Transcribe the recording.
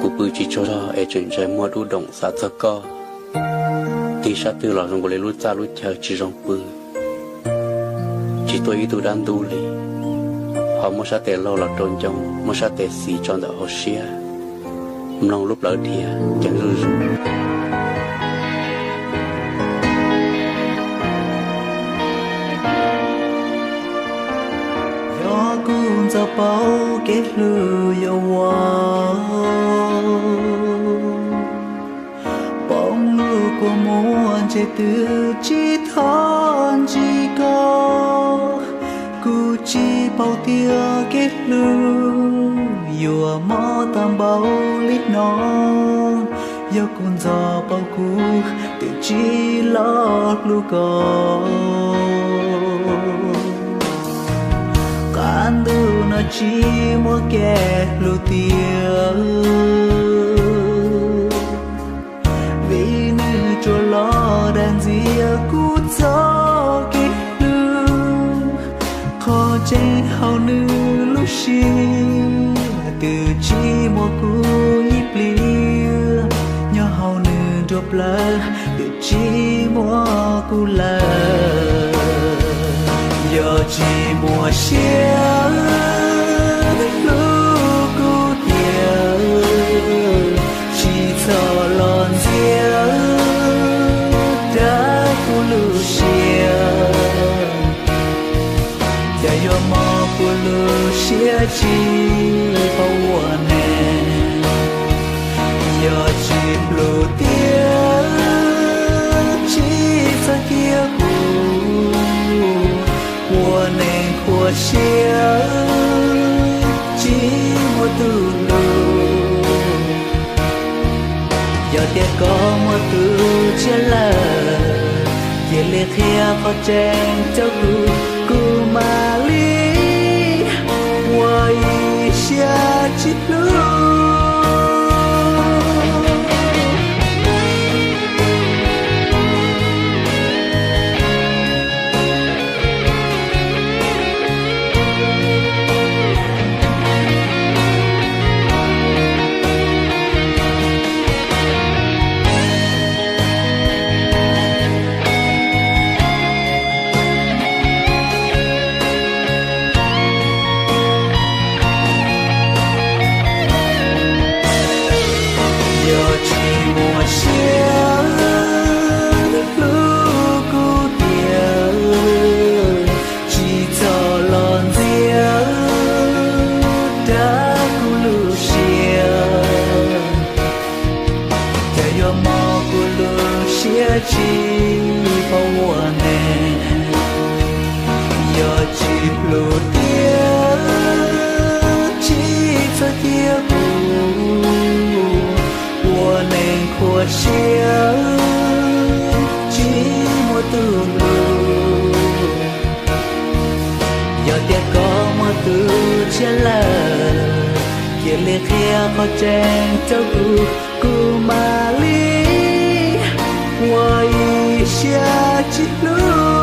Kuv pw tsis tsaug zog es tseem ntshai muaj dub doom xav txog koj. Tig sab twg los zoo nkaus li lub txaj lub chaw tsis zoo pw, tsis tuaj ib tug dab ntub li. Ho muab sab tes laug los rau ncoo, muab sab tes xis tso ntawm hauv siab, mloog lub plawv dhia ceev zuj zus. Yog kuv ntxov paub kev hlub yuav ua, poob lub kua muag ntshe twb tsis thov ntsib koj. Kuv tsis paub tias kev hlub yuav mob tag npaum li no. Yog kuv ntxov paub kuv twb tsis los hlub koj. Qab ntuj no tsis muaj kev hlub tiag, vim nws tsuas los dag ntxias kuv txoj kev hlub. Qhov tseeb hauv nws lub siab twb tsis muaj kuv ib pliag, nyob hauv nws nruab plawv twb tsis muaj kuv lawm. Yog tsis muaj siab hlub kuv tiag, tsis txhob los ntxias rau kuv lub siab. Cas yuav mob kuv lub siab tsis paub ua neeg. Yog tsis hlub tiag, tsis txhob cia kuv ua neeg khuv xim, tsis muaj tus hlub. Yog tias koj muaj tus tshiab lawm, cia li qhia qhov tseeb rau kuv, kuv mam li ua ib siab tsis hlub. Yog tsis muaj siab hlub kuv tiag, tsis txhob los ntxias rau kuv lub siab. Cas yuav mob kuv lub siab tsis paub ua neeg. Yog tsis hlub tiag, tsis txhob cia kuv ua neeg khuv xim, tsis muaj tus hlub. Yog tias koj muaj tus tshiab lawm, cia li qhia qhov tseeb rau kuv, kuv mam li ua ib siab tsis hlub.